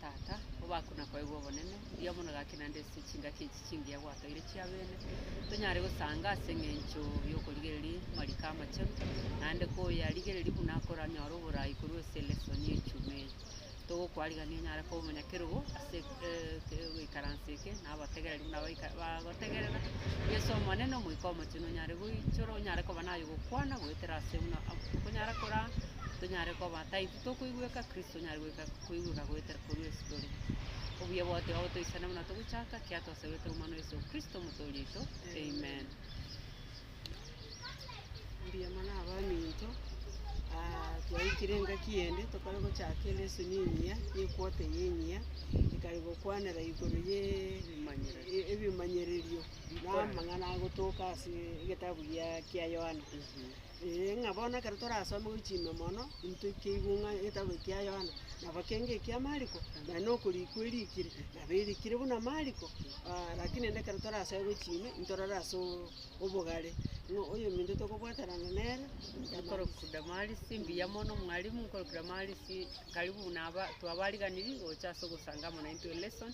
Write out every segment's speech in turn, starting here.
Tata, obakwe na koegwa obonene, mbuya mono gaki naende ase chingaki echi chingiya gwatoire chiabene, tonyare gosanga ase eng'encho yokorigereria amariko amachenu, naende koyarigereria buna akoranyore oborai korwa ase elesson ya echuma eye. Togokwarigania onyare koba omonyakerogo ase egoikaransa eke, na abategereri buna baika bagotegerera, Yeso Omonene Omoika Omochenu onyare goichora onyare koba naye ogokwana goetera ase buna tokonyara koraa, tonyare koba taitu tokoigweka Kristo onyare goika koigweka goetera korwa ase tore. Obuya bwao tiga botoisane buna togochaka, ekiagera twasabete Omwana o Yeso Kristo Omotoori oito, Amen. Mbuya mono abaminto, twaikire engaki ende tokare gochaka elesson engiya ya equarter eye engiya, ekare gokwanera igoro ye ebimanyererio na amang'ana agotoka ase egetabu gia kia Yohana. Ee ng'a bono ekero torasome gochia ime mono, intwe keigwe ng'a egetabu eke kia Yohana nabo kenge ekia Mariko, naende na okorikwa erikire, nabo erikire buna Mariko, lakini rende ekero torasoe gochia ime, ntorore ase obogare, ng'a oyominto tokobwaterana nere, Nkorokwa Damaris, mbuya mono mwalimu, nkorokwa Damaris, karibu buna aba twabariganirie gocha ase ogosanga amo naintwe elesson,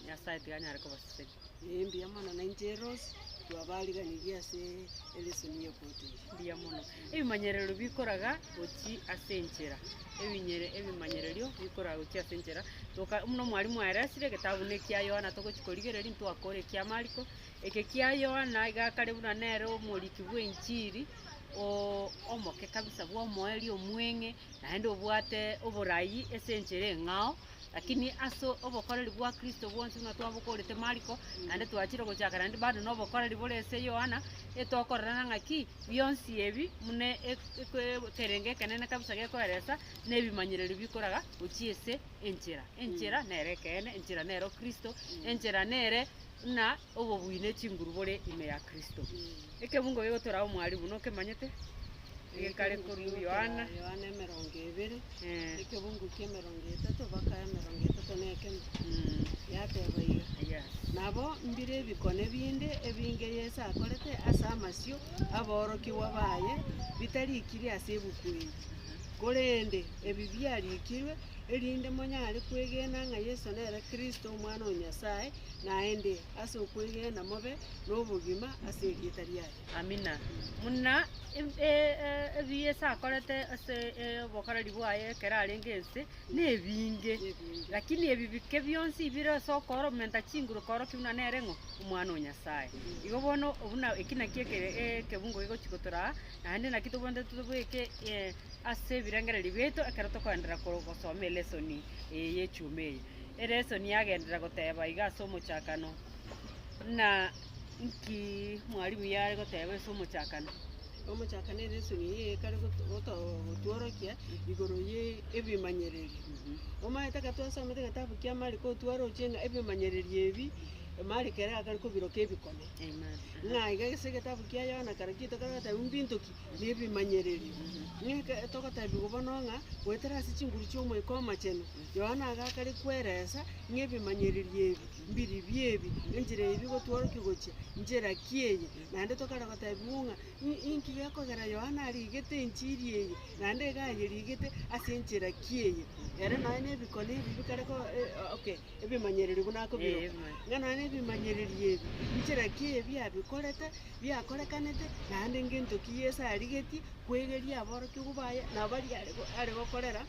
Nyasaye tiga anyare kobasesenia. Ee mbuya mono nainche Rose, twabariganirie ase elesson y'equarter eye. Mbuya mono. Ebimanyerero bikoraga gochia ase enchera, ebinyere ebimanyererio bikoraga gochia ase enchera, toka buna omwalimu aeresire egetabu buna ekia Yohana togochia korigereria ntwakora ekia Mariko, Eke kia Yohana iga akare buna nere omoriki bw'enchiri oo omoke kabisa bw'omoerio omweng'e, naende obwate oborai ase enchera eng'ao, lakini ase obokoreri bwa Kristo bwonsi buna twabokorete Mariko, naende twachire gochaka naende bado na obokoreri bore ase Yohana, etokororana ng'aki bionsi ebi buna ekerengo ekenene kabisa gekoeresa, na ebimanyererio bikoraga gochia ase enchera. Enchera nere ekeene, enchera nero Kristo, enchera nere. Buna obobui ne chinguru bore ime ya Kristo. Ekebungo gegotoraa omwalimu nokemanyete? Egekare korwa Yohana. Yohana emerongo ebere, Eh. ekebungu kia emerongo etato mpaka emerongo etato na ekemo, Mm. yateba iga, Yes. Nabo mbire ebikone binde ebinge Yeso akorete ase amasio aborokigwa baye, bitarikiri ase ebuku eye. Korende ebi biarikirwe, erinde monyare kwegena ng'a Yeso nere Kristo Omwana o Nyasae, naende ase okwegena mobe nobogima ase erieta riaye. Amina. Buna ebi Yeso akorete ase obokoreri bwaye ekero arenge ense, nebinge. Lakini ebi bike bionsi bire ase okooromenta chinguru koorokia buna nere ng'o? Omwana o Nyasae. Igo bono buna eki nakio ekebungo gegochia gotoraa, naende naki tobwenerete tobeke ase ebirengererio biaito ekero tokoenderera gosoma elesoni eye y'echuma eye. Elesoni yagenderera goteba iga ase omochakano, ng'a nki mwalimu yare goteba ase omochakano? Omochakano elesoni eye ekare goto- goto gotworokia igoro ye ebimanyererio. Omanyete ekero twasomete egetabu kia Mariko twaroche ng'a ebimanyererio ebi, Mariko ere akare kobiroka ebikone. Amen. Ng'a iga ase egetabu kia Yohana kare ki tokare goteba mbinto ki? Na ebimanyererio. Ng'a eke togotebiwa bono ng'a goetera ase chinguru chia Omoika Omochenu, Yohana iga akare kweresa ng'a ebimanyererio ebi mbiribio ebi, enchera eye bigotworokia gochia nchera ki eye? Naende tokare gotebiwa ng'a inki gekogera Yohana arigete enchiri eye, naende iga ayerigete ase enchera ki eye? Ere nonya na ebikone ebi bikare ko okay ebimanyererio buna akobiroka, ng'a nonya na ebimanyererio ebi, nchera ki eye biabikorete, biakorekanete, naende ngento ki Yeso arigetie kwegeria aborokigwa baye na baria are are gokorera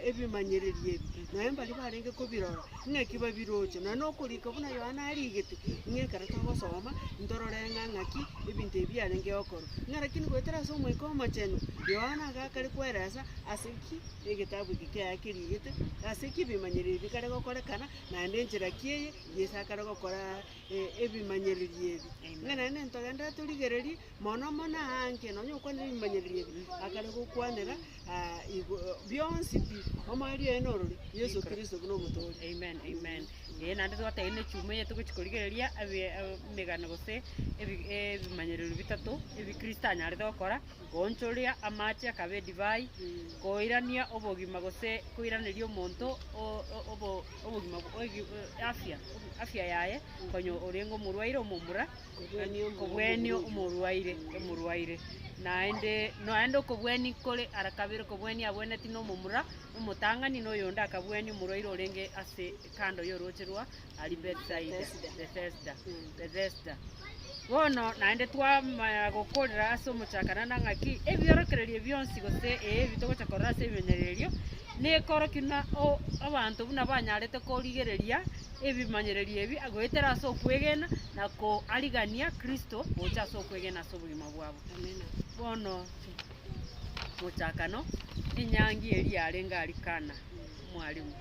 ebimanyererio ebi, nonya mbaria barenge kobirora, ng'aki babiroche, nonya na okorika buna Yohana arigete, ng'a ekero togosoma, ntorore ng'a ng'aki ebinto ebi biarenge gokorwa. Ng'a rakini goetera ase Omoika Omochenu, Yohana iga akare kweresa ase ki egetabu eke kiaye kerigete, ase ki ebimanyererio ebi bikare gokorekana, naende enchera ki eye Yeso akare gokora ebimanyererio ebi. Ng'a naende ntogenderere torigererie, mono mono aange nonye okwanire ebimanyererio ebi, akare gokwanera igo bionsi pi, omoerio oye norori, Yeso Kristo buna omotoori. Amen, amen. Ee naende twatebire na echuma eye togochia korigereria ebi emegano gose ebi ebimanyererio bitato ebi Kristo anyarete gokora, goonchoria amache akaba edivai, koirania obogima gose koiraneria omonto o- o- obo obogima oigi afya afya yaye konya orenge omorwaire omomura, Kobwania kobwania omorwaire omorwaire. Naende naende okobweni kore ara kabere kobweni abweneti na omomura omotang'ani na oyonde akabwania omorwaire orenge ase kando y'orooche rwa aria Betsaida, Bethesda. Bethesda, Mm. Bethesda. Bono naende twamanya gokorera ase omochakanana ng'aki ebiorokererio bionsi gose ee ebi togocha korora ase ebimenyererio, nekorokia buna o abanto buna banyarete korigereria ebimanyererio ebi goetera ase okwegena na koarigania Kristo gocha ase okwegena ase obogima bwabo. Amina. Bono mochakano, enyangi eria yarenge aria Kana, omwalimu.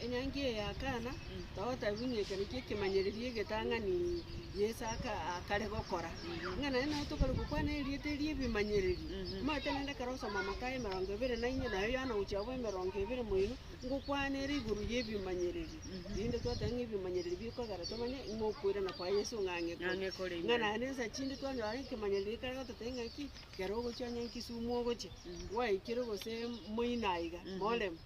Enyangi eye ya Kana, togotebiwa ng'a eke nakio ekemanyererio egetang'ani Yeso aka akare gokora. Ng'a naende nabo tokare gokwana erieta eria ebimanyererio, omanyete naende ekero osoma Mathayo emerongo ebere na inye, naye Yohana gochia abwo emerongo ebere moino, ngokwana ere igoro ya ebimanyererio. Rinde twateba ng'a ebimanyererio bikogera tomanye ng'a okoirana kwa Yeso ng'a ang'e kore. Ng'ang'e kore, Ng'a amen. naende nsa chinde twanyora ekemanyererio ekare gototebia ng'aki, Ekero ogochia onye Kisumu ogochia, gwaikire gose moino aiga, moremo,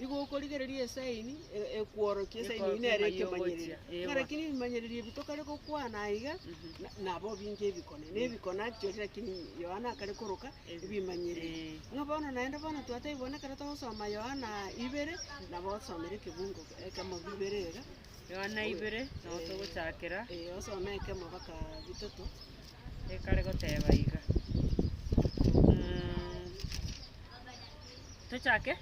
igo okorigereria esaini e- ekworokia esaini eywo nere Ekworokia ng'ai ekemanyererio. ogochia, ewa. Ng'a lakini ebimanyererio ebi tokare gokwana aiga, na- nabo binge ebikone, na ebikone actually lakini Yohana akare koroka ebimanyererio. Eh. Ng'a bono naende bono twatebia bono ekero togosoma Yohana ibere, nabo osomere ekebungo ekemo bibere iga. Yohana ibere, nabo togochakera. Eh, osome ekemo mpaka bitato. Ekare goteba iga, Tochake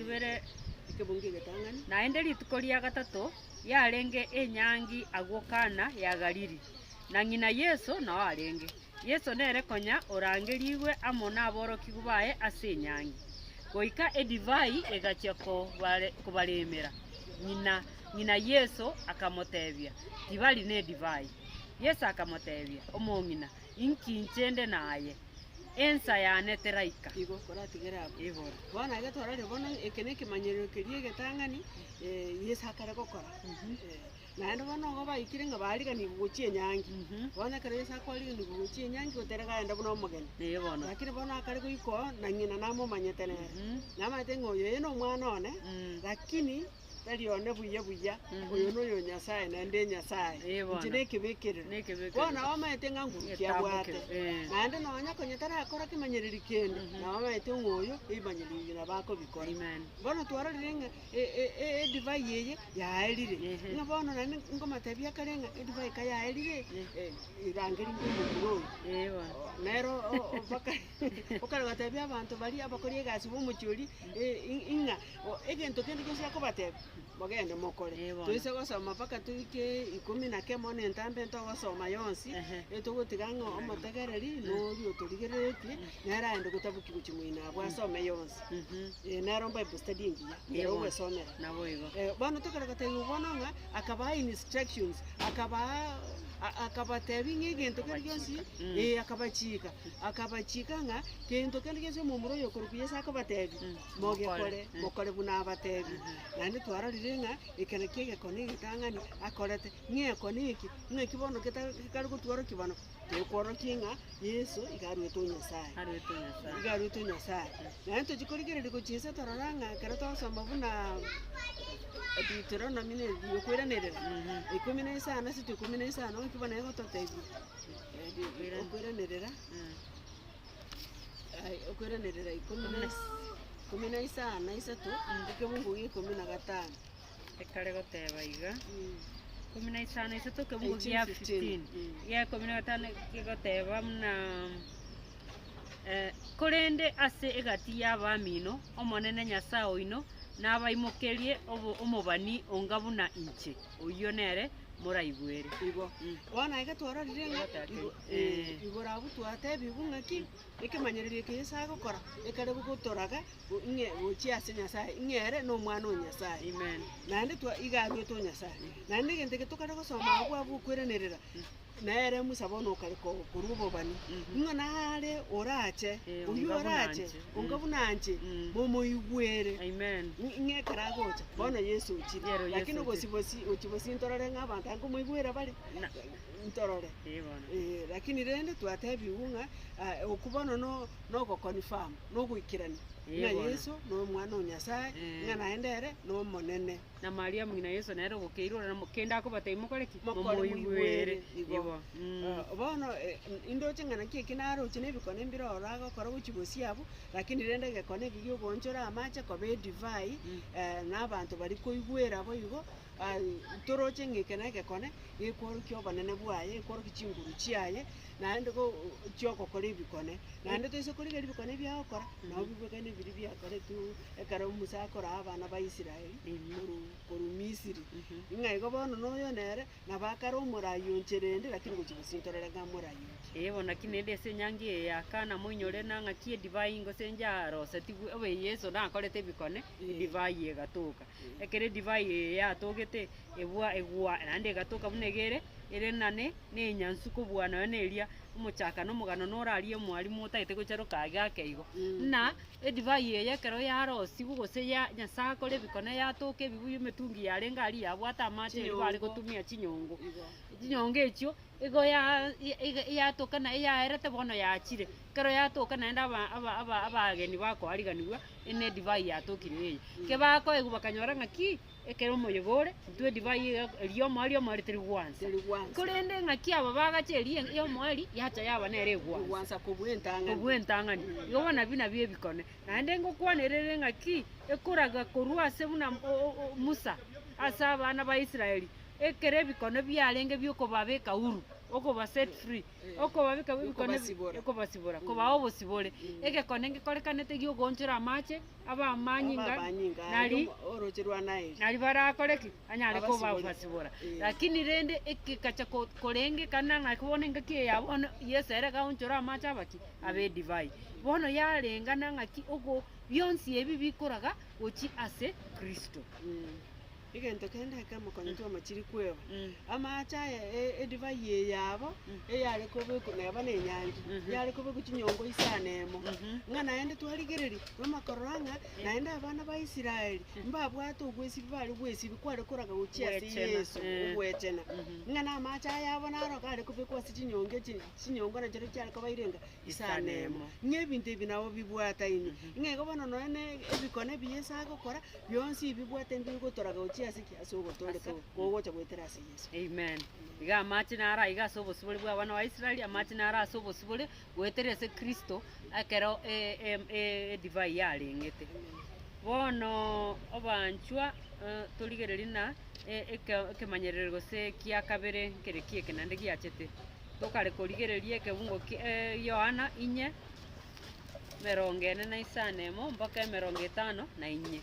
ibere. Ekebungo egetang'ani. Naende rituko ria gatato yarenge enyangi agwo Kana ya Galili, na ng'ina Yeso nao arenge. Yeso nere konya orangerigwe amo naborokigwa baye ase enyangi. Goika edivai egachia kobaremera, ng'ina ng'ina Yeso akamotebia, Tibari nedivai. Yeso akamotebia, Omong'ina, inki inche nde naye? Ensa yane teraika. Igo koratigere abwo. Igoro. Bono iga twarorire bono eke nekemanyerero keria egetang'ani, Yeso akare gokora. Naende bono igo baikire ng'a baariganigwe gochia enyangi. Bono ekero Yeso akoariganigwa gochia enyangi gotera gaenda buna omogeni. Ee bono. Lakini bono akare goika oo, na ng'ina namomanyete nere. Namanyete ng'a oyo oye na omwana one, lakini Tari one buya buya, oyo noyo o Nyasae, naende Nyasae. Eh, bono. Inche nekebekerero. Nekebekerero. Bono nabo omanyete ng'a nguru ki abwate. Egetambokero, eh. Naende nonya konya tarakora kemanyererio kende, nabo omanyete ng'a oyo, ebimanyererio ebi nabo akobikora. Amen. Bono twarorire ng'a e- e- e- edivai eye yaerire, Ehe. ng'a bono naende nkomatebia akare ng'a edivai kayaerire, erangeria omomura oyo. Eh, bono. Nero o- o- mpaka okare gotebia abanto baria abakori egasi ba omochie oria, ing'a egento kende gionsi akobatebia, mogende mokore. Eh, bono. Toise gosoma mpaka toike ikomi na kemo na entambe ntogosoma yonsi, Ehe. etogotiga ng'a omotegereri na oria otorigereretie, nere aende gotabokia gochia moino abwo asome yonsi. Eh, nero bible study engiya, Eh, ere bono. ogwesomera. Naboigo. Bono tokare gotebiwa bono ng'a akabaa instructions, akabaa akabatebia ng'a egento kende gionsi, eh, akabachika, akabachika ng'a kento kende gionsi omomura oyo okorokwa Yeso akobatebia, mogekore, mokore buna abatebia. Naende twarorire ng'a eke nakio egekone egetang'ani akorete, ng'a ekone eke, ng'aki bono geta gekare gotworokia bono, gekworokia ng'a Yeso iga aruete o Nyasaye. Aruete o Nyasaye. Iga aruete o Nyasaye. Naende tochia korigereria gochia inse torora ng'a ekero twasoma buna Deuteronomy ne okoiranerera, ikomi na isano ase ikomi na isano ng'aki bono egototebia, okoiranerera okoiranerera ikomi na is ikomi na isano na isato, ekebungu gia ikomi na gatano. Ekare goteba iga, ikomi na isano na isato ekebungu gia 18, 15. 15, gia ikomi na gatano kegoteba buna Korende ase egati y'abamino Omonene Nyasae oino nabaimokerie omobani onga buna inche, oyio nere moraigwere. Igo bono iga twarorire ng'a igo eh, igoro abwo twatebigwe ng'aki, ekemanyererio eke Yeso agokora, ekare gotoraga ng'e gochia ase Nyasaye, ng'a ere na omwana o Nyasaye. Amen. Naende twa iga aruete o Nyasaye. Naende egento eke tokare gosoma abwo abwo okoiranerera. Nere Musa bono okare korwa obobani, ng'a nare orache, Eh, oyio onga buna orache, anche. onga buna anche, Mm. momoigwere. Amen. Ng'a ekero agocha, bono Yeso ochire. Ero Yeso Lakini ochire. ogosi bosi gochi bosi ntorore ng'a abanto aya nkomoigwera bare, Na- ntorore. Eh, bono. Eh, lakini rende twatebigwe ng'a okwo bono no- nogoconfirm, nogoikerania. Eh, Ng'a bono. Yeso na omwana o Nyasaye, Eh. ng'a naende ere na omonene. Na Mariamu ng'ina Yeso nere ogokeirwa ore namo kende akobatebia mokore ki? Mokore Momoigwere. moigwere, igo. Igo. Mm. Eh, bono eh, indoche ng'a naki eki naroche na ebikone mbire ororo agokora gochia bosio abwo, lakini rende egekone eke giogoonchora amache koba edivai, Mm. na abanto baria koigwera boigo, toroche ng'a eke na egekone, gekworokia obonene bwaye, ekworokia chinguru chiaye, naende go chiogokora ebikone. Naende toise korigereria ebikone ebi agokora, nabo bibwekaine biria biakoretwe ekero Musa akoraa abana ba Israeli korwa korwa Misiri. Ng'a igo bono na oyo nere, nabo akare omorai onchera ende lakini gochia gosintorera ng'a morai oki. Ee bono naki naende ase enyangi eye ya Kana moinyore na ng'aki edivai gose njarosetigwe, obe Yeso nakorete ebikone, edivai egatoka. Ekero edivai eye yatogete, ebwa egwa naende egatoka buna iga ere, ere nane na enyansu kobua nonya na eria, omochakano omogano norarie omwalimu otagete gocharoka iga ake igo. Ng'a edivai eye ekero yarosigwe gose ya Nyasaye akore ebikone yatoka ebibuyu emetungi yarenge aria yabwate amache erio bare Chinyongo. gotumia chinyongo. Igo. Chinyongo echio, igo ya iga yatoka na eyaerete bono yachire, ekero yatoka naende aba aba aba abageni bakoariganiwa, ene edivai yatokire eye. Kebakoegwa bakanyora ng'aki, ekero omoyega ore, intwe edivai iga eria omoerio omoerio teri gwansa. Teri gwansa. Korende ng'aki aba bagacha eria ya omoerio, yacha yaba nere egwansa. Egwansa kobua entang'ani. Kobua entang'ani. Igo bono nabio nabio ebikone. Naende ngokwanera ere ng'aki, ekoraga korwa ase buna o- o Musa, ase abana ba Israeli, ekero ebikone biarenge biokobabeka huru, okoba set free, okobabeka ebikone Okobasibora. okobasibora, kobaa obosibore. Egekone ngekorekanete giogoonchora amache, abe amanyinga, Amanyinga nari oroche rwa Naili. nari barakore ki? Anyare Abasibore. kobabasibora. Eh. Lakini rende ekekacha ko- korengekana ng'a bono engaki eye ya bono Yeso ere gaonchora amache aba ki? Abe edivai. Bono yarengana ng'aki ogo bionsi ebi bikoraga gochia ase Kristo. Egento kende ekemo konya twamachiri kweba, amache aya e- edivai eye yabo, eyare kobekwa neba na enyangi, yare kobekwa chinyongo isano emo, ng'a naende twarigereria, bamakorora ng'a naende abana ba Israeli, mbabwate ogwesibia bare gwesibia kware koraga gochia ase Gwechena, Yeso, eh. ogwechena, ng'a na amache aya abo naro gare kobekwa ase chinyongo echi chinyongo nachio chiare koba irenga isano emo. Ng'a ebinto ebi nabo bibwataine, ng'a igo bono nonya na ebikone ebi Yeso agokora, Bionsi bibwate mbigotoraga gochia ase ki? Ase ogotooreka kogocha goetera ase Yeso. Amen. Iga amache naro aiga ase obosibore bwa abana ba Israeli, amache naro ase obosibore goetera ase Kristo ekero e- e- e- edivai yarengete. Bono obanchwa eh, torigererie na e- eke- ekemanyerero gose kia kabere nkere ki eke naende giachete. Tokare korigereria ekebungo ki Yohana inye. Emerongo ene na isano emo mpaka emerongo etano na inye.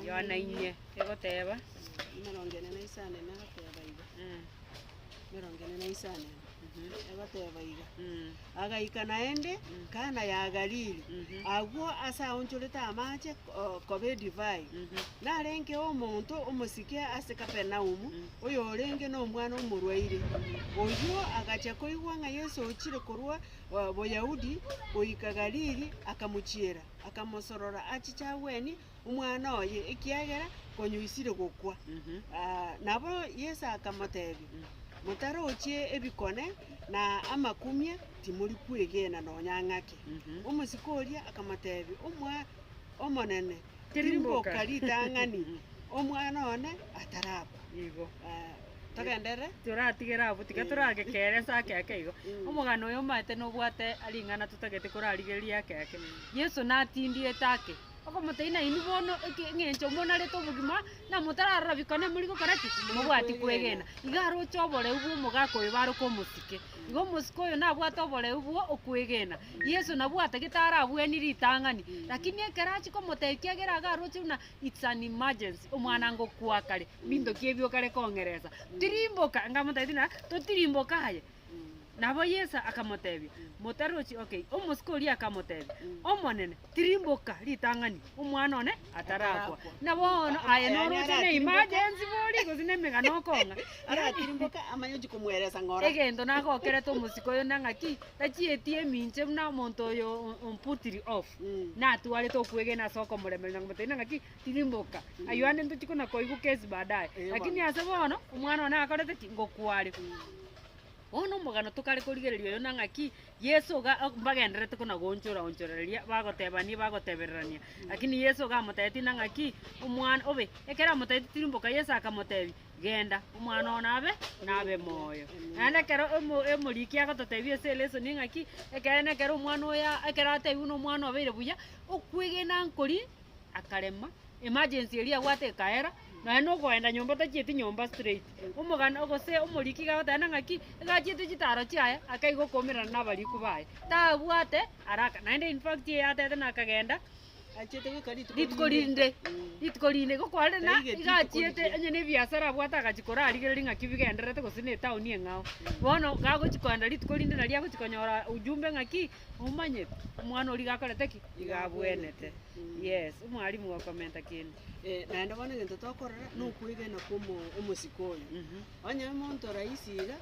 Yohana inye egoteba. Emerongo ene na isano emo egoteba iga. Emerongo ene na isano emo egoteba iga. Agaika naende Kana ya Galili, agwo ase aonchorete amache koba edivai. Narengeo omonto omosike ase Kapernaumu, oyorenge nomwana omorwaire. Oyio agachia koigwa ng'a Yeso ochire korwa Boyahudi goika Galili, akamochiera, akamosorora achiche agwenie omwana oye, ekiagera konya oisire gokwa. Nabo Yeso akamotebia, Motarochie ebikone na amakumia, timori kwegena nonya ng'ake. Omosike oria akamotebia, Omwa Omonene, tirimboka ritang'ani, omwana one atarakwa. Igo. Togenderere? Toratigere abwo, tiga toragekere ase ake ake igo. Omogano oyo omanyete nobwate ring'ana totagete korarigereria ake ake. Yeso natindiete ake, okomotebia nainwe bono eke eng'encho monarete obogima, na motararora bikone mori gokora ki? Mobwati kwegena. Iga aroche oboreu bwa omogaka oyo baroke omosike. Igo omosike oyo nabwate oboreu bwa okwegena. Yeso nabwo atagete arabweni ritang'ani, lakini ekero achia komotebia ekiagera iga aroche buna it's an emergency, omwana ngokwa kare. Mbinto ki ebi okare kong'eresa? Tirimboka! Nkamotebia ng'a totirimboka aye. Nabo Yeso akamotebia, motarochi okay, omosike oria akamotebia, Omonene, tirimboka ritang'ani, omwana one atarakwa. Na bono aye noroche ne emergency bori gose na emegano okong'a. Aratirimboka amanye ochia komweresa ng'ora. Egento nagokerete omosike oyo na ng'aki, tachieti eminche buna omonto oyo omputiri off, natwarete okwegena ase okomoremereria na komotebia ng'aki, Tirimboka, ayio ande ntochie kona koigwa kesi baadaye. Eh, Lakini bono. ase bono, omwana one akorete ki? Ngokware. Bono omogano tokare korigereria oyo na ng'aki, Yeso iga mbagendererete kona goonchora onchoreria bagotebania bagotebererania. Lakini Yeso iga amotebetie na ng'aki, omwana obe, ekero amotebetie tirimboka Yeso akamotebia, genda, omwana oo nabe nabe moyo. Naende ekero omo omoriki agototebia ase elesoni ng'aki, ekeene ekero omwana oyo ekero atebiwa buna omwana obeire buya, okwegena nkoria akarema, emergency eria abwate ekaera, nonya na okoenda nyomba tachieti nyomba straight. Omogano gose omoriki iga agoteba ng'aki, iga achiete chitaro chiaye, akaiga okoumerana na abariku baye, tabwate haraka naende in fact eyatebete nakagenda. Achiete goika rituko Rituko rinde. rinde, rituko rinde igo kwarire na Taigeti iga rituko achiete riria. onye na ebiasara abwate agachia korarigereria ng'aki bigendererete gose na etown eng'ao. Bono gagochi koenda rituko rinde naria agochi konyora ujumbe ng'aki, omanyete, omwana oria iga akorete ki? Iga abwenete. Yes, omwalimu gokomenta kende. Naende bono egento tokorora, na okwegena kwa omo omosike oyo. Onye omonto rahisi iga,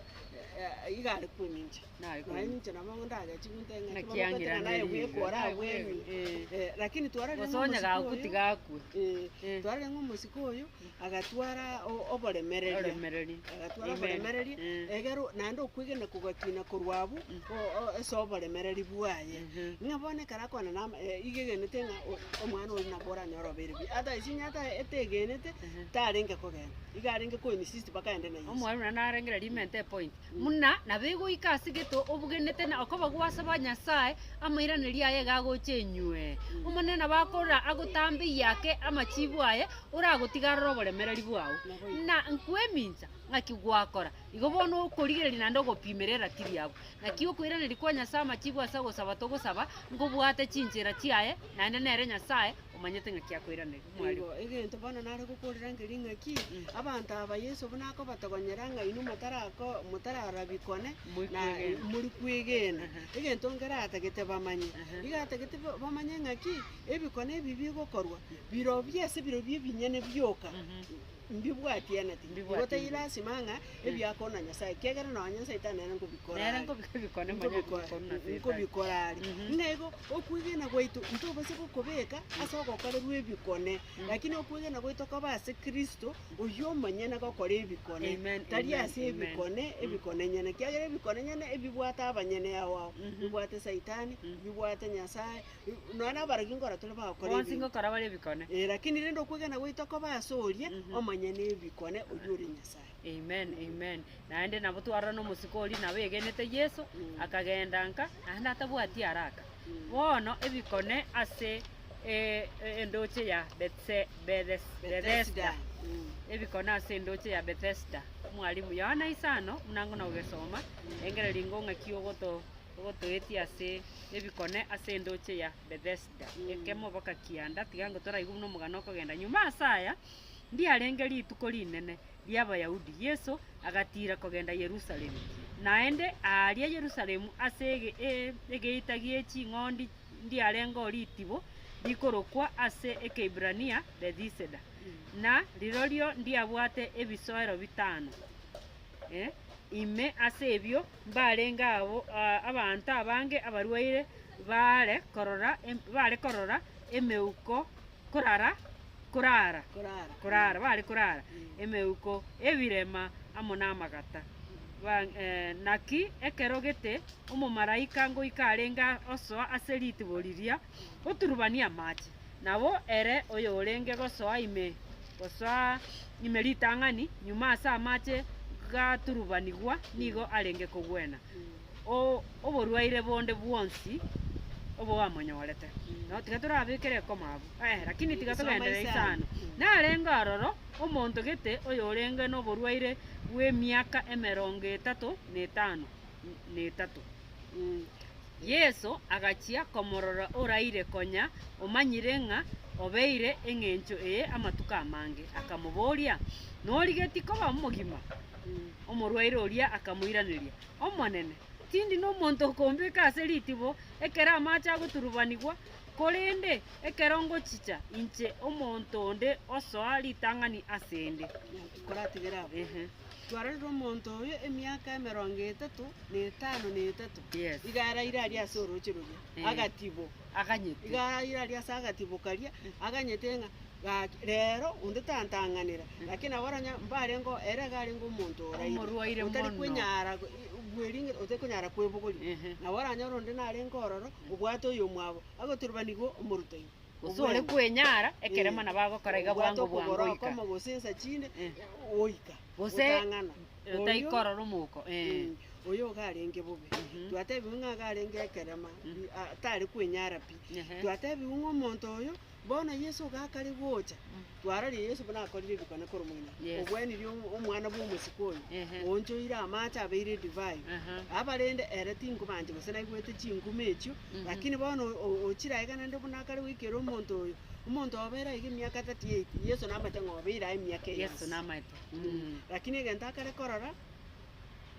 iga are kwemincha. Nare Naye kwemincha. inche nabo ndagachi gontebia ng'a Naki bono ang'ira kwateba naye neri bweka iga. orabwenie. Eh. Lakini twarorire Gose ng'a onye omosike gakwa oyo, tiga akwe. eh, twarorire ng'a omosike oyo, agatwara o- oboremereria. Oboremereria. Agatwara Amen. oboremereria, egero naende okwegena kogakina korwa abwo, o- o- ase oboremereri bwaye. Ng'a bono ekero akwana na ama iga egenete ng'a o- omwana oria nabo oranyore obeire buya. Ata ase inye ata etegenete, tarenge kogenda, iga arenge ko insist mpaka aende na Yeso. Omwalimu naende narengere rimente epoint, buna nabo egoika ase gete obugenete na okoba gwasaba Nyasaye, amairanerio aye iga agocha enywe. Omonene nabo akorora agotambeyie ake amachibu aye, oragotiga arore oboremereri bwao, na nkwemincha ng'aki gwakora. Igo bono okorigereria naende ogopimera eratiri abwo. Naki okoiraneria kwa Nyasae amachibu ase ogosaba togosaba, nkobwate chinchera chiaye, naende nere Nyasae omanyete ng'aki akoiraneria. Omwalimu. Igo egento bono nare gokorera nkeri ng'aki, abanto aba Yeso buna akobatogonyera ng'a inwe motarako motararora bikone, na Mori kwegena. mori kwegena. Egento nkere atagete bamanye, iga atagete ba- bamanye ng'aki, ebikone ebi bigokorwa, birobio ase birobio ebinyene bioka, mbibwatianeti. Igo Mbibwatianeti. tari lasima ng'a ebiakona Nyasaye, ekiagera nonye Saitani nere nkobikora Nere are. nkobikone manya Nkobikora nkobikora na Saitani. nkobikora are. Ng'a igo okwegena gwaito ntobasa gokobeka ase ogokorerwa ebikone, lakini okwegena gwaito kobe ase Kristo, oyio omonyene gokora ebikone, Amen, tari amen, ase amen. ebikone, ebikone nyene. Ekiagera ebikone nyene ebibwate abanyene ao ao, bibwate Saitani, bibwate Nyasaye, Nonya nabarabwo nkora tore bagokora Bonsi ebibe. ngokora bare ebikone. Eh, lakini rende okwegena gwaito kobe ase oria omonyene ebikone, oyio ore Nyasae. Amen, amen. Naende nabo twarora na omosike oria nabo egenete Yeso, akagenda nka, naende atabwati haraka. Bono ebikone ase e- e- endoche ya Bethse- Bethes- Bethesda. Ebikone ase endoche ya Bethesda. Omwalimu, Yohana isano, buna ng'o nogesoma, engereri ng'o ng'aki ogoto ogotoetia ase ebikone ase endoche ya Bethesda, ekemo baka kianda, tiga ngo toraigwe buna omogano okogenda. Nyuma ase aya, ndiarenge rituko rinene ri'Abayahudi, Yeso agatiira kogenda Yerusalemu. Naende aaria Yerusalemu ase ege e egeita gie ching'ondi ndiarengeo ritibo rikorokwa ase Ekeibrania Bethiseda, na rirorio ndiabwate ebisoero bitano. Eh, ime ase ebio Mbarenge abo abanto abange abarwaire baare korora bare korora emeuko korara korara korara bare korara emeuko, ebirema, amo namagata. Ba naki ekero gete omomalaika ngoika arenge osoa ase ritibo riria, oturubania amache. Nabo ere oyorenge gosoa ime gosoa ime ritang'ani, nyuma ase amache gaturubanigwa, nigo arenge kogwena o oborwaire bonde bwonsi oboamonyorete. No tiga torabekere ekoma abwo, eh, lakini tiga Soma togenderere isano. isano. Narenge aroro omonto gete oyorenge noborwaire bw'emiaka emerongo etato na etano na etato. Yeso agachia komorora oraire konya omanyire ng'a obeire engencho eye amatuko amange, akamoboria, Norigeti koba omogima? Omorwaire oria akamoiraneria, Omonene, tindi nomonto okombeka ase ritibo ekero amache agoturubanigwa, korende ekero ngochicha inche omonto onde osoa ritang'ani asende. Koratigere abwo. Ehe. Twarorire omonto oyo emiaka emerongo etato na etano na etato, Yes. iga araire aria ase orooche roria, Eh. agatibo. Aganyete. Iga araire aria ase agatibo karia, aganyete ng'a gaki rero onde tantang'anera, lakini nabo oranye mbarenge oo ere iga arenge omonto oraire, Omorwaire otari mono. kwenyara go- i. Bweringe otekonyara kwebogoria. Ehe. Nabo oranyore onde narenge ororo, obwate oyomwabo, agoturubaniwa omoruto ime. Gose ore kwenyara, ekerema nabo agokora iga Obwate bwango bwango okogoro oika. okomo gose ensa chinde, Eh. oika, Gose otang'ana. Oyo, otaikorora omouko, eh. mm, oyo iga arenge bobe. Mhm. Twatebiwe ng'a iga arenge ekerema, Mm. a- tare kwenyara pi. Ehe. Twatebiwe ng'a omonto oyo, bono Yeso iga akare gocha, Mm. twarorire Yeso buna akorire ebikone korwa moino, Yes. obwenirie omo- omwana bwa omosike oyo, Ehe. oonchoire amache abeire edivai. Aha. Aba rende ere tinkobancha gose naigwete chinguma echio, Mhm. lakini bono o- ochire aiga naende buna akare goikera omonto oyo, omonto obeire aiga emiaka 38, Yeso namanyete ng'a obeire aye emiaka eye Yeso yonsi. namaete. Mm. Lakini egento akare korora,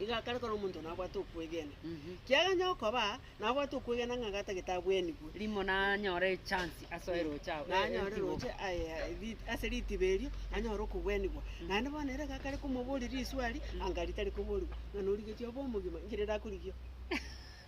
iga akare korora omonto nabwate okwegena. Mhm. Kiaganya okoba, nabwate okwegena ng'a gatagete abwenigwe. Rimo nanyore echance asoe roche abwo, Nanyore entibo. roche aye ri ase ritibo erio, anyore okogwenigwa. Naende bono ere iga akare komoboria riswali, anga ritari koborigwa, ng'a norigetie obe omogima, inki rende akorigia?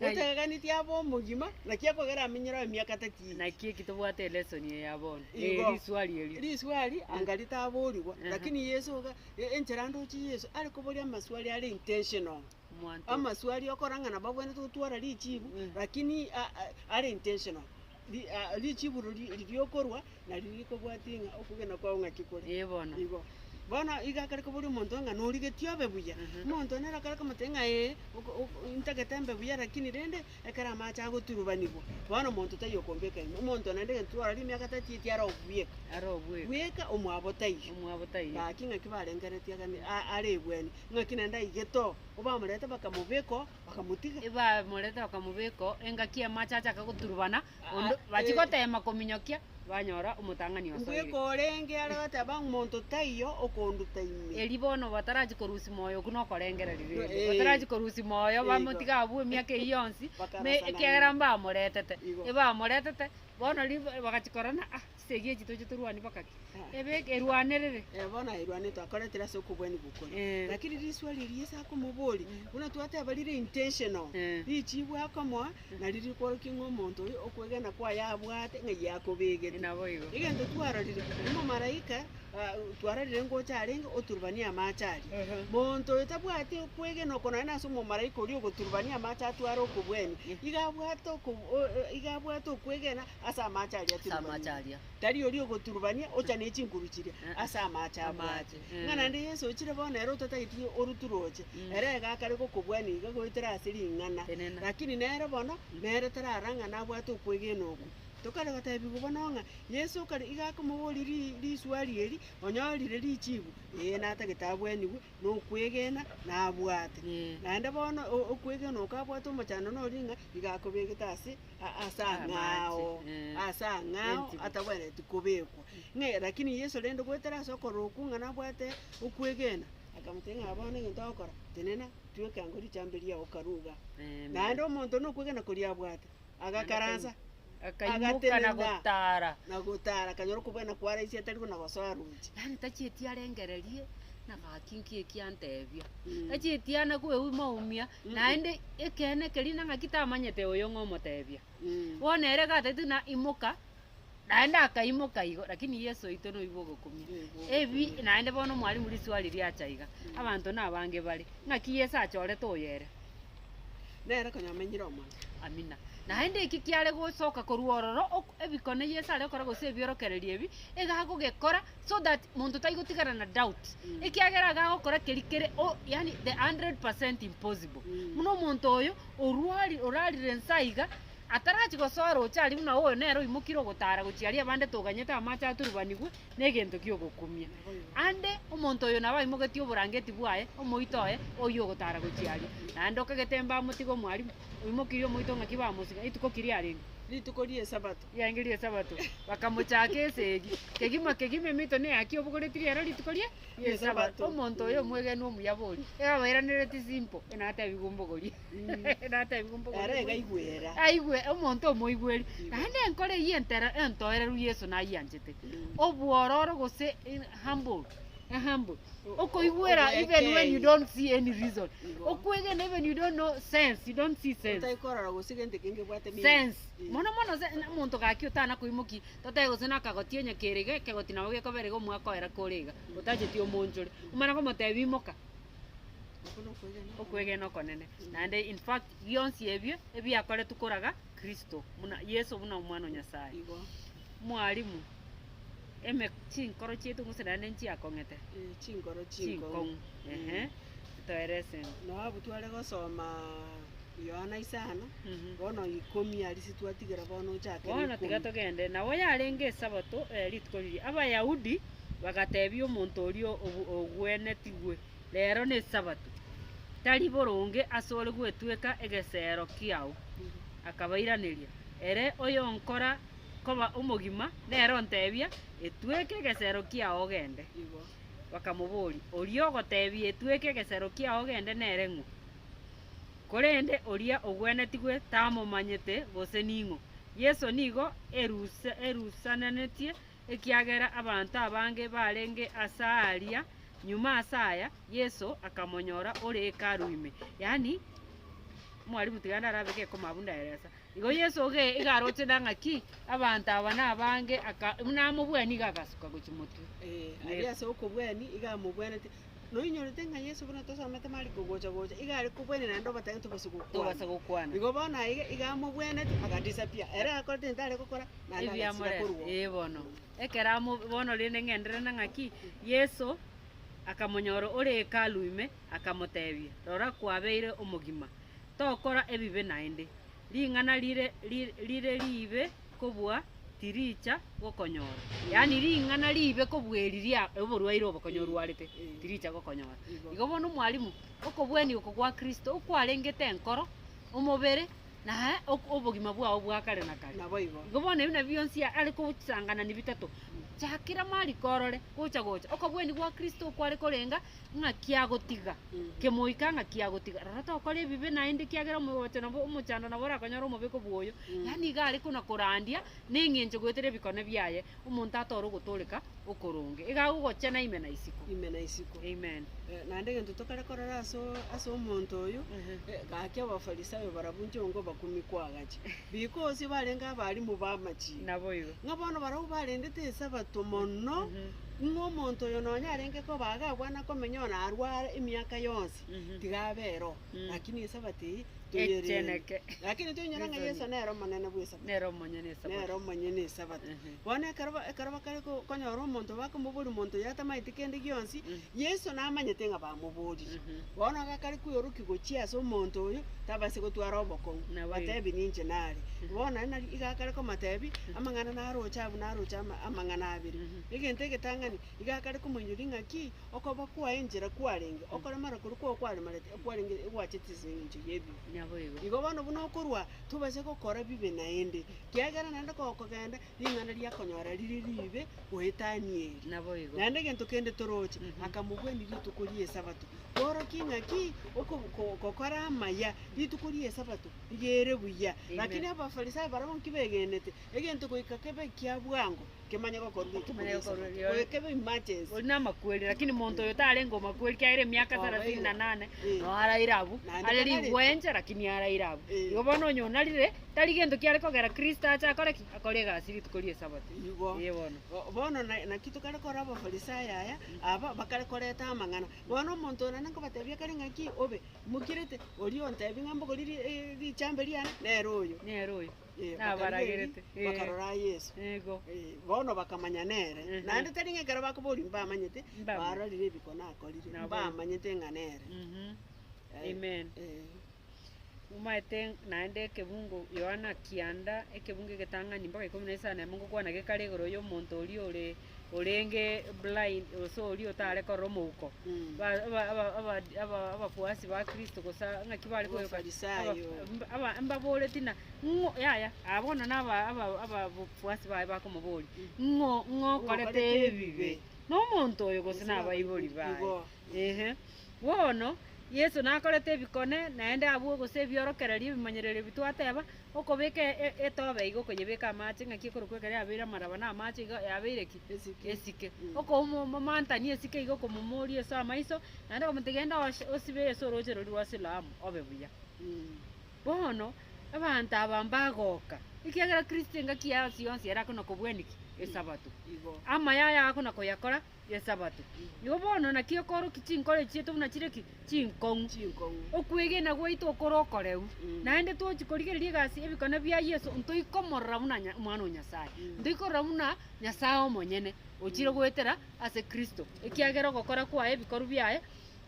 Otegeganeti abe omogima, naki akogera amenyere oo emiaka 38. Naki eki tobwate elesson eye ya bono, eh, Igo, riswali erio. riswali anga ritaborigwa, Aha. lakini Yeso iga, e- enchera ndoche Yeso, are koboria amaswali are intentional. Omwanto. Amaswali okora ng'a nabo abwenerete gotwara richibu, Mm. lakini a- a- are intentional. Ri- a- richibu rori riria okorwa, nario rikobwatia ng'a okogena kwao ng'aki kore. Eh bono. Igo. Bono iga akare koboria omonto ng'a norigetie obe buya, Mhm. omonto nere akare komotebia ng'a eh, oko oko ntagete mbe buya lakini rende, ekero amache agoturubanigwa, bono omonto taiyo okombeka ime, omonto naende egento twarorire emiaka tatieti are obweka. Are obweka. Bweka omwabo taiyo. Omwabo taiyo. Gaki ng'aki barengereretie agane a- are ebweni, ng'aki naende aigete oo, obamorete bakamobeka oo, bakamotiga. Ebamorete bakamobeka oo, engaki amache achaka goturubana, onde Ah, bachia eh. gotema kominyokia, banyora omotang'ani osoire. Mbweka orenge are goteba ng'a omonto taiyo okonduta ime. Erio bono batarachi korusia moyo okwo nokorengereria rende, Eh. batarachi korusia moyo Igo. bamotige abwo emiaka eyio yonsi, me Bakarosana ekiagera ime. mbamoretete, Igo. ebamoretete, bono riba bagachia korora ng'a ah, chisegi echi toche torwanie mpaka ki? Ah. Ebeke erwanerere. Eh, bono airwanete akoretire ase okobwania gokore. Eh. Lakini riswali riria ase akomoboria, buna twateba rire intentional, Eh. richibu akomoa, Nari rikworokia ng'a omonto oyo okwegena kwaye abwate ng'a yakobegete. Naboigo. Egento twarorire, omomalaika ah, twarorire ngocha arenge oturubania amache aria. Monto oyo tabwati okwegena oko nonya nase omomalaika oria ogoturubania amache atware okobwenia, iga abwate oko o- o iga abwate okwegena ase amache aria Ase amache aturubanirie. aria. Tari oria ogoturubania ocha ne chinguru chiria, Eh, ase amache abwate. Amache, eh. Ng'a naende Yeso ochire bono ere otatageti orutu roche, ere iga akare gokobwania iga goetera ase ring'ana. Tenena. Lakini nere bono, nere tarara ng'a nabwate okwegena okwo. Tokare gotebiwa bono ng'a Yeso kare iga akomoboria ri riswali eri, onyorire richibu, ee natagete abweniwe, na okwegena nabwate. Eh. Naende bono o- okwegena oko abwate omochando noria ng'a iga akobegete ase a- ase ang'ao, Amache, eh. ase ang'ao Entibo. atabwenereti kobekwa. Ng'a lakini Yeso rende goetera ase okorora okwo ng'a nabwate okwegena, akamotebia ng'a bono egento ogokora, tenena, tweka ango richambe riao karue igaa. Amen. Naende omonto nokwegena koria abwate, agakaransa, Akaimoka na agatenena, gotara. na gotara, akanyora okobwena kwaraisia atari buna gosoa roche. Yaani tachieti arengererie, na gaki nki eki antebia. Mm. Tachieti ana koeuma-umia, Mm. naende ekeene keria na ng'aki tamanyete oyo ng'a omotebia. Mm. Bono ere gatagete ng'a imoka, naende akaimoka igo, lakini Yeso oito noigwe ogokumia. Ebi naende bono omwalimu riswali riacha iga, abanto nabange bare, ng'aki Yeso achorete oyo ere? Nere konya omenyire omonto. Amina. Naende eki kiare gosoka korwa ororo, ok ebikone Yeso are gokora gose ebiorokererio ebi, iga agogekora so that monto taigotigara na doubt. Mm. Ekiagera iga agokora keria kere o yaani the 100% impossible. Mm. Buna omonto oyo, orwari orarire nsa iga, Atarachi gosoa roche aria buna oyo nere oimokire ogotara gochia aria abande toganyete amache aturubanigwe negento ki'ogokumia. Ande omonto oyo nabo aimogetie oborangeti bwaye, omoito oye, oyio ogotara gochia aria. Naende okagete mbamotige omwalimu, oimokirie omoito ng'aki bamosika, rituko ki riarenge? Rituko ri'Esabato. Riarenge ri'Esabato. Bakamochaka esegi, kegima kegima emito neyaki obogoretie riero rituko rie ri'Esabato. Omonto oyo omwegenwa omuya bori, iga abairanereti simple, natebiwe mbogorie. Natebiwe mbogorie Ere iga aigwera. Aigwe, omonto omoigweri. Naende enkoro eyio entera entoereru Yeso nayianchete. Obwororo gose humble, humble. Okoigwera even when you don't see any reason. Igo. Okwegena even you don't know sense, you don't see sense. Otaikorora gose gento kenge bwate meaning. Sense. Mono mono se omonto gaki otana koimoki, totebe gose nakagoti onye kere iga, ekegoti nabo gekobera iga omwaka oera kore iga, otacheti omoonchore. Omana komotebia imoka. Oko nokwegena Okwegena okonene. Naende in fact bionsi ebio ebiakoretwe koraga Kristo buna Yeso buna omwana o Nyasaye. Igo. Mwalimu, eme chinkoro chiaito gose naende nchiakong'ete? Eh, chinkoro chinkong'u. Chinkong'u, ehe, toerese ng'o. Nabo abwo tware gosomaa Yohana isano, bono ikomi aria ase twatigera bono ochakere Bono tiga ikomi. togende. Nabo yarenge Esabato rituko riria, Abayahudi bagatebia omonto oria ogwenetigwe, Rero n'Esabato, tari boronge asore gwetweka egesero kiao. Akabairaneria, Ere oyonkora koba omogima nere ontebia, Etweke egesero kiao ogende. Igo. Bakamoboria, Oria ogotebia etweke egesero kiao ogende nere ng'o? Korende oria ogwenetigwe tamomanyete gose ning'o. Yeso nigo erusananetie, ekiagera abanto abange barenge ase aaria. Nyuma ase aya Yeso akamonyora ore Hekalu ime, yaani omwalimu tiga ndarabeke ekoma abwo ndaeresa. Igo Yeso oge iga aroche na ng'aki abanto aba nabange aka buna amobweni iga agasuka gochia motwe. Eh, aria ase okobweni iga amobwenete, Noinyorete ng'a Yeso buna tosomete Mariko gocha gocha, iga are kobwenia naende obatebie tobase gokwana. Tobase gokwana. Igo bono aiga iga amobweneti agadisappear, ere akorete egento are gokora naende agasira Ebiamoreta. korwa oo. Ee bono. Ekero amo bono rende ng'enderere na ng'aki, Yeso akamonyora ore Hekalu ime, akamotebia, Rora kwabeire omogima, tokora ebibe naende, ring'ana rire rire riibe kobua tiricha gokonyora. Yaani ring'ana riibe kobua eri ria oborwaire obo konya orwarete, tiricha gokonyora. Igo bono omwalimu, okobwania oko gwa Kristo okwarengete enkoro, omobere, na obogima bwao bwa kare na kare. Naboigo. Igo bono ebi nabio bionsi are gosanganani bitato, chakera mariko orore, gocha gocha, okobwania gwa Kristo okware korenga ng'aki agotiga, kemoika ng'aki agotiga, rora tokora ebibe naende ekiagera omogocho nabo omochando nabo orakonyore omobe kobua oyo, yaani iga are kona korandia na eng'encho goetera ebikone biaye, omonto atore ogotooreka okoronge. Iga agogochena ime na isiko. Ime na isiko. Amen. Naende egento tokare korora ase ase omonto oyo, gaki abafarisayo barabwo inche ongo bakumi kwagacha. Because barenge abalimu b'amachiko. Naboigo. Ng'a bono barabwo barendete esabato mono, ng'a omonto oyo nonya arenge koba iga abwana komenya one arware emiaka yonsi, tiga abe ero, lakini esabato eye toyerende. Echeneke. Lakini toinyore ng'a Yeso nere omonene bw'esabato. Nere omonyene esabato. Nere omonyene esabato. Bono ekero ba ekero bakare ko konyora omonto bakomoboria omonto oyo atamaeti kende gionsi, Yeso namanyete ng'a bamoboririe. Bono iga akare kweorokia gochia ase omonto oyo, tabase gotwara obokong'u, Nabo igo. batebi ninche nare. Bono naende nari iga akare komotebia, amang'ana naroche abwo naroche ama amang'ana abere. Egento egetang'ani, iga akare komoinyoria ng'aki, okoba kwaye enchera kwarenge, okoremara koria kwao kwaremarete ekwarenge egwachete ase eng'encho ya ebibe. Nabo igo. Igo bono buna okorwa, tobase gokora bibe naende, kiagera naende kogokogenda, ring'ana riakonyora rire ribe goetania eri. Naboigo. Naende egento kende toroche, akamobwania rituko ri'Esabato. Kworokia ng'aki oko ko gokora amaya rituko ri'Esabato riga ere buya. Amen. Lakini Abafarisayo barabwo nki begenete, egento goika kebe ekia bwango, kemanye gokorwa rituko Kemanye gokorwa ri'Esabato. rio- Goika kebe emergency. Oria namakweri, lakini monto oyo tarenge omakweri kiagera emiaka Obeire. thelathini na nane, Eh. no araire abwo, Naende are tararete. rigwencha lakini araire abwo. Eh. Igo bono onye onarire, Tari gento kiare kogera Kristo ache akore ki? Akore egasi rituko ri'Esabato. Igo. Ee bono. Bono naki tokare korora Abafarisayo aya, aba bakare koreta amang'ana. Bono omonto oyo naende nkobatebia kare ng'aki obe, mokirete, oria ontebia ng'a mbogori richambe riane, nere oyo. Nere oyo. Eh, Nabaragerete. bakarigereria, bakarora Yeso. Igo. Bono bakamanya nere. Mhm. Naende tari ng'a ekero bakoboria mbamanyete, Mbamanyete. barorire ebikone akorire, Nabo. mbamanyete ng'a nere. Mhm. Eh, Amen. eh. Omaete naende ekebungo Yohana kianda ekebungo egetang'ani mpaka ikomi na isano na emo ngokwana gekare igoro ya omonto oria ore orenge blind gose oria otare korora omouko. Ba- aba- aba- aba- aba- abafuasi ba Kristo gose ng'aki bare koyoka Abafarisayo. aba mbaboreti na ng'o yaya aba bono na aba aba abafuasi baye bakomoboria, ng'o ng'o okorete ebibe? Na omonto oyo gose na abaibori baye? Ehe. Bono. Yeso nakorete ebikone, naende abwo gose ebiorokererio ebimanyererio ebi twateba, okobeka etobe iga okoyebeka amache ng'aki ekorokwa ekero yabeire amaraba na amache iga yabeire ki? Esike. Esike. Okomomantania esike iga okomomoria ase amaiso, naende okomotebi genda osibe ase orooche roria rwa Siloamu obe buya. Bono, abanto aba mbagoka, ekiagera Kristo engaki yonsi yonsi ere akona kobwania ki? Esabato. Igo. Amaya aya akona koyakora Esabato. Igo bono naki okorokia chinkoro echi chiaito buna chire ki? Chinkong'u. Chinkong'u. Okwegena gwaito okore okoreu. Naende tochi korigereria egasi ebikone bia Yeso ntoikomorora buna nya omwana o Nyasaye. Ntoikorora buna Nyasaye omonyene ochire goetera ase Kristo, ekiagera ogokora kwaye ebikorwa biaye,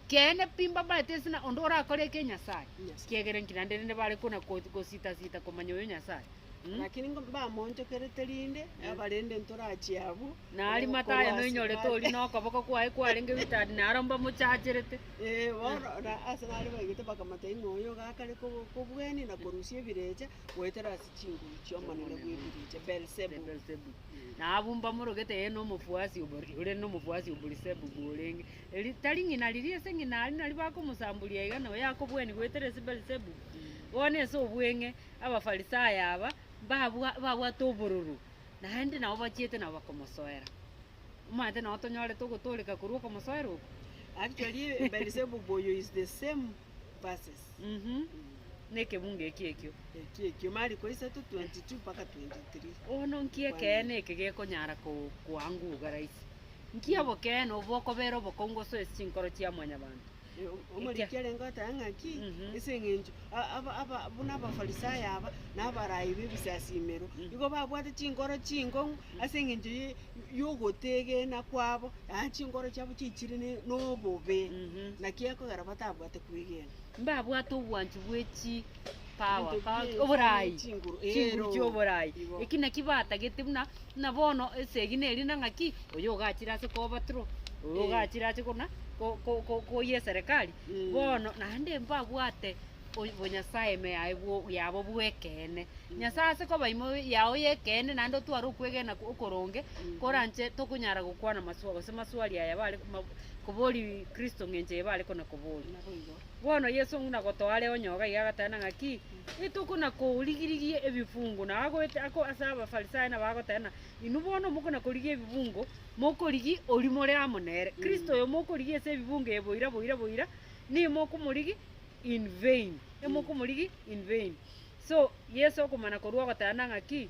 Keene pi mbamanyete ase na onde orakore eke Nyasae, Nyasae. kiagera inki naende rende bare kona ko- gosita-sita komanya oyo Nyasae. Mm. Lakini ngo mbamonchokerete rinde, abarende ntorachie abwo, Nari korwa Mathayo ase noinyorete bare. oria na okoboko kwaye kwarenge witadi naro mbamochacherete. Eh, bono na ase nare baigete bakamotebia ng'a oyo iga akare ko- kobwenia na korusia ebirecha, goetera ase chinguru chi'omonene bw'ebirecha, Beelzebub. Beelzebub. Na abwo mbamorogete eye nomofuasi o Bel- ore nomofuasi o Beelzebub orenge. Eri tari ng'ina riria ase ng'ina aria naria bakomosamboria iga na oyo akobwenia goetera ase Beelzebub. Bono ase obweng'e, Abafarisai aba mbabwa babwate obororo, naende nabo bachiete nabo bakomosoera. Omanyete nabo tonyorete ogotooreka korwa okomosoera oko? Actually, Beelzebub oyo is the same verses. Mhm, na ekebungo ekio ekio. Ekio ekio Mariko isato 22 mpaka 23. Bono nki ekeene eke gekonyara ko koanguga rahisi? Nki obokeene obo bokobera obokong'u gosoa ase chinkoro chia mwanyabanto? Omoriki arenge goteba ng'aki, ase eng'encho aba aba buna Abafarisayo aba, na abarai b'ebisasimero, igo babwate chinkoro chinkong'u ase eng'encho ye yogotegena kwabo, yaani chinkoro chiabo chiichire ne na obobe, naki ekogera batabwate kwegena. Mbabwate obwanchi bwe chi power, Ebinto power bie oborai, chinguru, chinguru ero, chia oborai. igo. Eki naki batagete buna, buna bono esegi neri na ng'aki, oyo ogachire ase kobatro, oyo Eh. ogachire ache kona ko- ko- ko- koyia eserekari, Mm. bono naende mbabwate oy bonyasae ime yaye bwo yabo bw'ekeene. Nyasae ase koba ime yao y'ekeene naende otware okwegena okoronge, koranche tokonyara gokwana maswa gose maswali aya bare ma kobori Kristo ng'encho eye bare kona koboria. Naboigo. Bono Yeso ng'una gotoa are onyoga iga agateba ng'aki, Etokona korigirigia ebifungo, na agoete ako ase Abafarisai nabo agoteba ng'a inwe bono mokona korigia ebibungo, mokorigia oria more amo nere. Kristo oyo mokorigia ase ebibungo eye boira boira boira, nimokomorigia in vain, emokomorigia in vain. So, Yeso okomana korwa ogoteba ng'aki,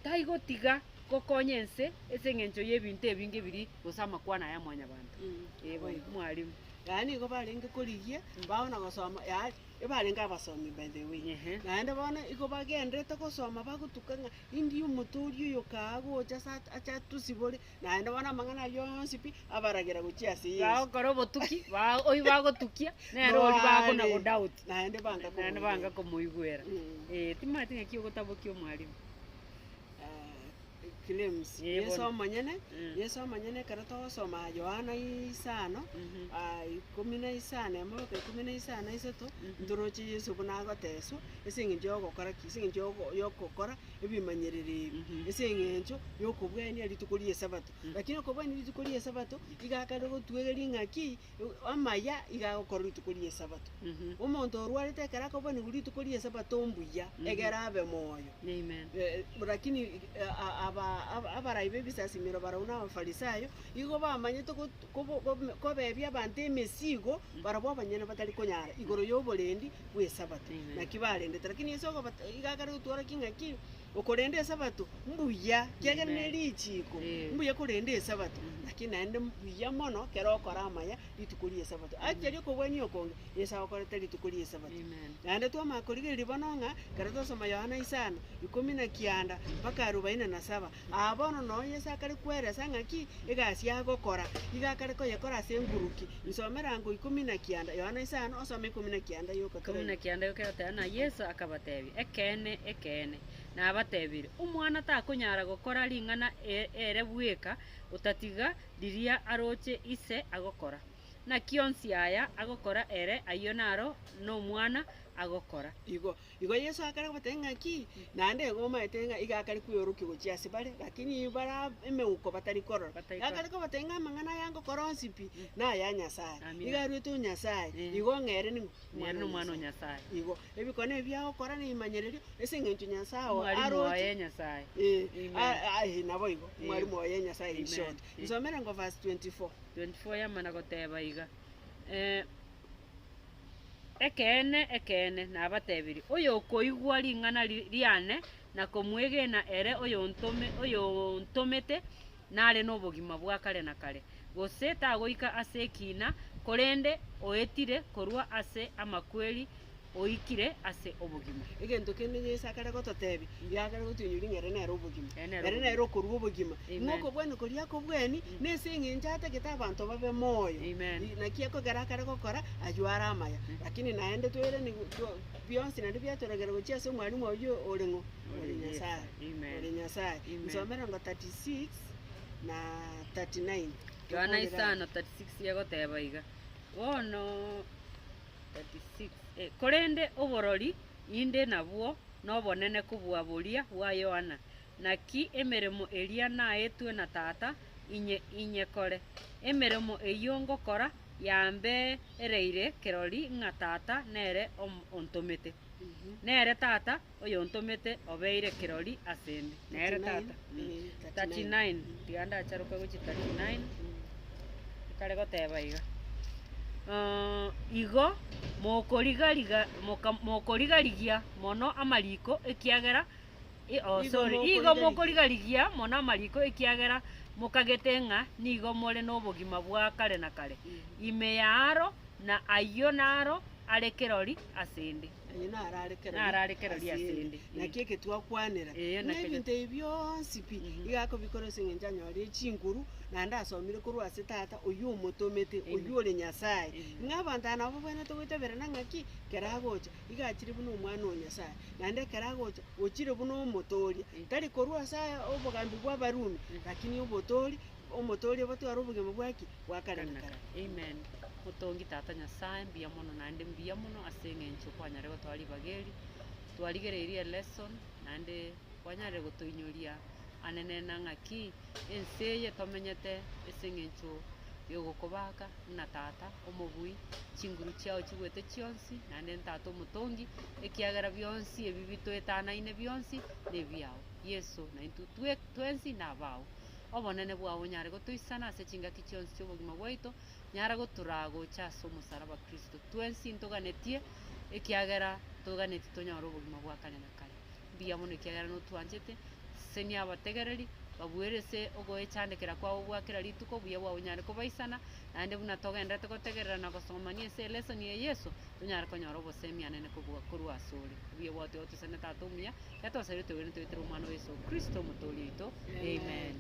taigotiga gokonya ense ase eng'encho y'ebinto ebinge biria gose amakwana aya mwanyabanto. Ee bono, mwalimu. Yaani nigo barenge korigia, baona gosoma yaani ebarenge abasomi by the way. Ehe. Naende bono igo bagenderete gosoma bagotuka ng'a indi omotoori oyo kaa gocha ase ache atusibore, naende bono amang'ana ayio onsi pi, abaragera gochia ase Yeso. Bagokora obotuki, ba oyio bagotukia, nere oria bakona Noare, godoubt. naende banga Naende banga komoigwera. komoigwera. Mm. Eh, timanyeti ng'aki ogotabokia omwalimu. Claims. Ee, Yeso bono. omonyene, Mm. Yeso omonyene ekero togosoma Yohana isano, Mhm. ikomi na isano emo goika ikomi na isano na isato, Mhm. ntoroche Yeso buna agoteswa, ase eng'encho ya ogokora ki? Ase eng'encho ya ogo ya okokora ebimanyerero ebi, Mhm. ase eng'encho ya okobwania rituko ria esabato. Mm. Lakini okobwania rituko ria esabato, iga akare gotwegeria ng'aki, amaya iga agokora rituko ria esabato. Mhm. Omonto orwarete ekero akobwanigwa rituko ria esabato mbuya, Mhm. egere abe moyo. Amen. Lakini aba abarai b'ebisasimero barabwo na Abafarisayo, igo bamanyete got kobo kome kobebia abanto emesigo, barabwo abanyene batari konyara igoro y'oborendi bw'esabato. Amen. Naki barendete. Lakini Yeso okobate iga akare gotworokia ng'aki, okorenda esabato mbuya, ekiagera Amen. ne richiiko, Eh. mbuya korenda esabato, lakini naende mbuya mono kero okora amaya rituko ri'esabato. Actually okobwania okonge, Yeso agokorete rituko ri'esabato. Amen. Naende twamanya korigereria bono ng'a, ekero twasoma Yohana isano, ikomi na kianda, mpaka arubaini na saba, aa bono noo Yeso akare kweresa ng'aki, egasi agokora, iga akare koyekora ase enguruki. Nsomera ango ikomi na kianda, Yohana isano, osome ikomi na kianda yoka Ikomi na toraigwe. kianda yoka egoteba, Na Yeso akabatebia, Ekeene, ekeene, nabatebirie, Omwana takonyara gokora ring'ana ere bweka, otatiga riria aroche Ise agokora. Naki onsi aya agokora ere, ayio naro n'Omwana agokora. Igo, igo Yeso akare kobatebia ng'aki, naende igo omanyete ng'a iga akare kweorokia gochia ase bare, lakini bare emeuko batari korora. Batari korora. Akare kobatebia ng'a amang'ana aya ngokora onsi pi, naya Nyasaye. Amina. Iga aruete o Nyasaye, Eh. igo ng'a ere ning'o? Nere nomwana o Nyasaye. Igo, ebikone ebi agokora nebimanyererio, ase eng'encho Nyasaye oo Omwalimu aroche oye Nyasaye. Eh, Amen. a- a- eh, naboigo, Eh. omwalimu oye Nyasaye in Amen. short. Eh. Nsomere ngo verse 24. 24 yamana goteba iga, eh, Ekeene, ekeene, nabatebirie, oyokoigwa ring'ana ri- riane, na komwegena ere oyontome oyontomete, nare nobogima bwa kare na kare, gose tagoika ase ekina, korende oetire korwa ase amakweri oikire ase obogima. Egento kende Yeso akare gototebia, iga akare gotoinyoria ng'a ere nere obogima. Ere nere Ere obogima. nere okorua obogima. Amen. Ng'a okobwenia koria akobweni, nese eng'encho atagete abanto babe moyo. Amen. Naki ekogera akare gokora, aywo are amaya. Lakini naende toiraniwu to bionsi naende biatoragera gochia ase omwalimu oywo ore ng'o? Ore Nyasaye. Amen. Ore Nyasaye. Amen. Nsomere ngo 36 na 39. Yohana Tokondera. isano 36 egoteba iga, bono 36 eh, korende oborori inde nabwo nobonene kobua boria bwa Yohana, naki emeremo eria naetwe na Tata inye inyekore, emeremo eyio ngokora yambeereire kirori ng'a Tata nere ontomete. Nere Tata oyontomete obeire kirori asende. Nere Tata. 39 tiga ndacharoke gochia 39 ekare goteba iga, igo mokorigariga moka mokorigarigia mono amariko ekiagera oh Igo sorry, igo mokorigarigia mono amariko ekiagera mokagete ng'a nigo more nobogima bwa kare na kare, ime y'aro, na ayio naro are kirori asende. Aye naro are kerori Naro are kerori ase ende. Naki eke twakwanera, Ee, ng'a naki eke- ebinto ebi bionsi pi, iga akobikora ase eng'encho anyorire chinguru, naende asomire korwa ase Tata oywo omotomete, Amen. oywo ore Nyasaye. Amen. Ng'a abanto aba nabo babwenerete goitaberana ng'aki, kero agocha, iga achire buna omwana o Nyasaye, naende ekero agocha, ochire buna omotoria, tari korwa ase obogambi bwa abarumi, lakini obotori, omotoria batware obogima bwa ki? Bwa kare na kare. Amen. Motongi Tata Nyasaye, mbuya mono naende mbuya mono ase eng'encho kwanyare gotoa ribaga eri, twarigereirie elesson, naende kwanyarire gotoinyoria anene na ng'aki ense eye tomenyete ase eng'encho ya ogokobaka buna tata omobui, chinguru chiao chigwete chionsi, naende ntata omotongi, ekiagera bionsi ebi bitoetanaine bionsi, na ebiao. Yeso naintwe twe twensi nabao. Obonene bwao onyare gotoisana ase chingaki chionsi chi'obogima bwaito, nyara gotoraa gocha ase omosaraba Kristo. Twensi ntoganetie, ekiagera toganetie tonyore obogima bwa kare na kare. Mbuya mono ekiagera notwanchete, sesenia abategereri, babuere ase ogoechandekera kwabo bwa kera rituko, obuya bwao bonyare kobaisana, naende buna togendererete gotegerera na gosomania ase elesson ya Yeso, tonyare konyora obosemi anene kobua korwa asore. Obuya bwao tiga otoisane Tata omuya, Ekero twasaire toigwere toetere Omwana o Yeso Kristo Omotoori oito. Amen.